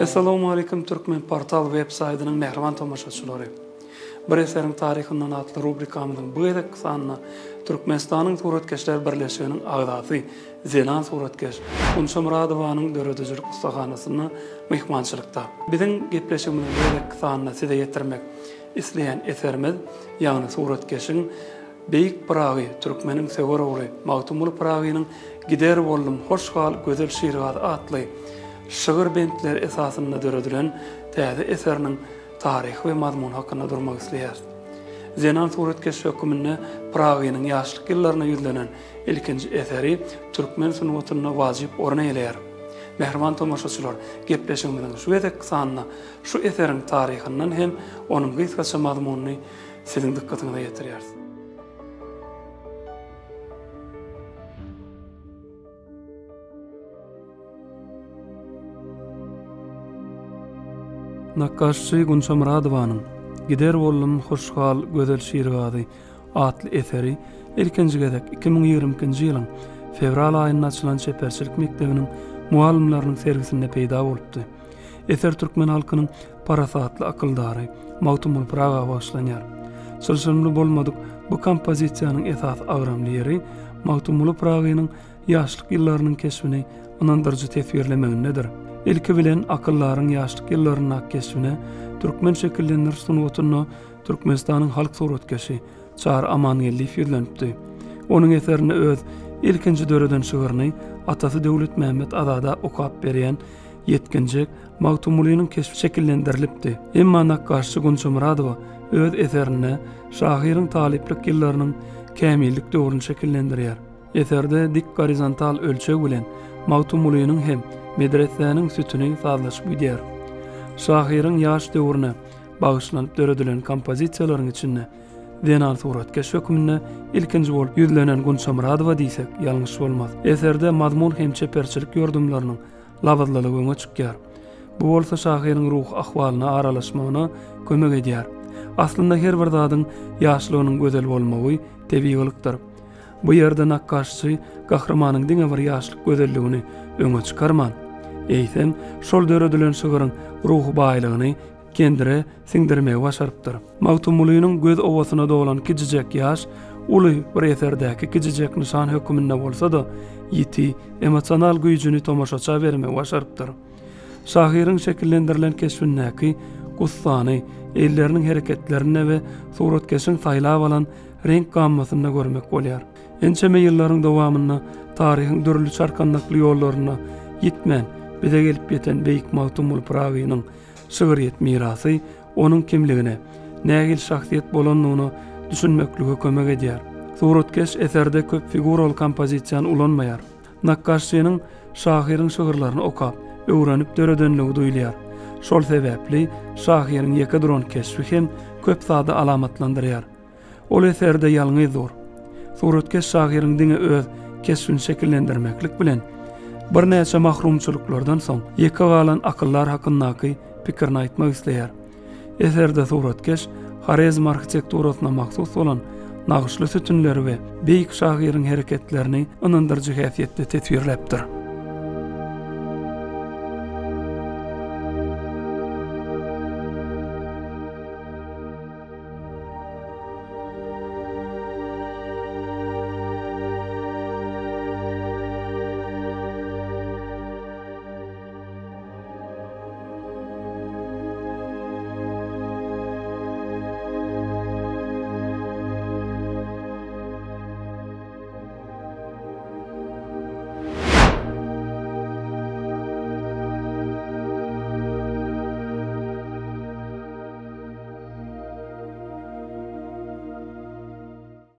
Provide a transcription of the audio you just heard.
Essalawmaleýkim Türkmen portal web saýdynyň mähriban tomaşaçylary! Bir eseriň taryhyndan atly rubrikamyzyň bu gezekki sanynda Türkmenistanyň Suratkeşler birleşiginiň agzasy, zenan suratkeş Gunça Myradowanyň döredijilik ussahanasynda myhmançylykda. Biziň gepleşigimiziň bu gezekki sanynda size ýetirmek isleýän eserimiz, ýagny suratkeşiň Beýik Pyragy, türkmeniň söwer ogly Magtymguly Pyragynyň Gider boldum, hoş gal, gözel Şirgazy atly şygyr bentleri esasynda döredilen täze eseriniň taryhy we mazmuny hakynda durmak isleýäris. Zenan suratkeş höküminde Pyragynyň ýaşlyk ýyllaryna ýüzlenen ilkinji eseri türkmen sungatynda wajyp orun eýeleýär. Mähriban tomaşaçylar, gepleşigimiziň şu gezekki sanynda şu eseriň taryhyndan hem onuň gysgaça mazmunyny siziň dykgatyňyza ýetirýäris. Nakgaşçy Gunça Myradowanyň Gider boldum, hoş gal, gözel Şirgazy atly eseri ilkinji gezek 2022-nji ýylyň fewral aýynda açylan çeperçilik mekdebiniň mugallymlarynyň sergisinde peýda bolupdy. Eser türkmen halkynyň parasatly akyldary Magtymguly Pyraga bagyşlanýar. Çylşyrymly bolmadyk bu kompozisiýanyň esasy agramly ýeri Magtymguly Pyragynyň ýaşlyk ýyllarynyň keşbini ynandyryjy teswirlemegindedir. Ilki bilen akyldaryň ýaşlyk ýyllaryndaky keşbine türkmen şekillendiriş sungatynda Türkmenistanyň halk suratkeşi Çary Amangeldiýew ýüzlenipdi. Onuň eserinde öz ilkinji döreden şygryny atasy Döwletmämmet Azada okap berýän ýetginjek Magtymgulynyň keşbi şekillendirilipdi. Emma nakgaşçy Gunça Myradowa öz eserinde şahyryň talyplyk ýyllarynyň kämillik döwrüni şekillendirýär. Eserde dik gorizontal ölçeg bilen Magtymgulynyň hem medressäniň sütüni sazlaşyp gidýär. Şahyryň ýaş döwrüne bagyşlanyp döredilen kompozisiýalaryň içinde zenan suratkeş hökmünde ilkinji bolup ýüzlenen Gunça Myradowa diýsek ýalňyş bolmaz. Eserde mazmun hem çeperçilik ýordumlarynyň labyzlylygy öňe çykýar. Bu bolsa şahyryň ruhy ahwalyna aralaşmagyna kömek edýär. Aslynda her bir zadyň ýaşlygynyň gözel bolmagy tebigylykdyr. Bu ýerde nakgaşçy gahrymanyň diňe bir ýaşlyk gözelligini öňe çykarman, eýsem, şol döredilen şygryň ruhy baýlygyny kendire siňdirmegi başarypdyr. Magtymgulynyň göz owasyna dolan kijijek ýaş uly bir eserdäki kijijek nyşan höküminde bolsa-da, ýiti, emosional güýjüni tomaşaça bermegi başarypdyr. Şahyryň şekillendirilen keşbindäki gussany elleriniň hereketlerinde we suratkeşiň saýlap alan reňk gammasynda görmek bolýar. Ençeme ýyllaryň dowamynda taryhyň dürli çarkandakly ýollarynda ýitmän bize gelip ýeten beýik Magtymguly Pyragynyň şygryýet mirasy onuň kimligine, nähili şahsyýet bolandygyna düşünmeklige kömek edýär. Suratkeş eserde köp figuraly kompozisiýany ulanmaýar. Nakgaşçynyň şahyryň şygyrlaryny okap, öwrenip döredenligi duýulýar. Şol sebäpli şahyryň ýeke duran keşbi hem köp zady alamatlandyrýar. Ol eserde ýalňyz dur. Suratkeş şahyryň diňe öz keşbini şekillendirmeklik bilen, birnäçe mahrumçylyklardan soň ýeke galan akyldar hakyndaky pikirini aýtmak isleýär. Eserde suratkeş Horezm arhitekturasyna mahsus bolan nagyşly sütünleri we beýik şahyryň hereketlerini ynandyryjy häsiýetde teswirläpdir.